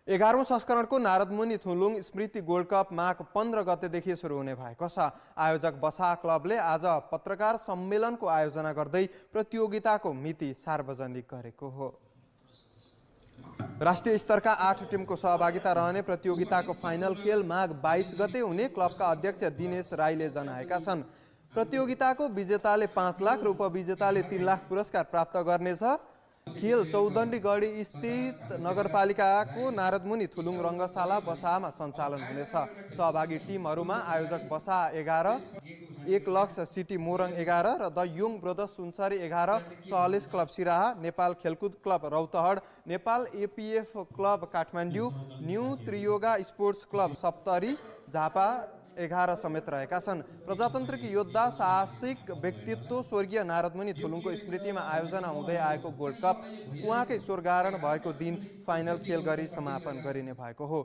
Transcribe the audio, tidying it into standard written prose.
11औं संस्करणको नारदमुनि थुलुङ स्मृति gold cup माघ 15 गतेदेखि सुरु हुने भएको छ। आयोजक बसा क्लबले आज पत्रकार सम्मेलनको आयोजना गर्दै प्रतियोगिताको मिति सार्वजनिक गरेको हो। राष्ट्रिय स्तरका 8 टिमको सहभागिता रहने प्रतियोगिताको फाइनल खेल माघ 22 गते हुने क्लबका अध्यक्ष दिनेश राईले जनाएका छन्। प्रतियोगिताको विजेताले 5 लाख र उपविजेताले 3 लाख पुरस्कार प्राप्त गर्नेछ। खेल चौदण्डीगढी स्थित नगरपालिकाको नारदमुनि थुलुङ रङ्गशाला बसामा सञ्चालन हुनेछ। सहभागी टिमहरूमा आयोजक बसा 11, एकलक्ष सिटी मोरङ 11 र the young brothers Sunsari 11, Sahlesh club Siraha, Nepal खेलकुद club Rautahat, Nepal APF club Kathmandu, new Triyoga sports club Saptari, Jhapa 11 समेत रहेका छन्। प्रजातन्त्रिक योद्धा साहसिक व्यक्तित्व स्वर्गीय नारदमुनि थुलुङको स्मृतिमा आयोजना हुँदै आएको गोल्ड कप उहाँकै स्वर्गारोहण भएको दिन फाइनल खेल गरी समापन गरिने भएको हो।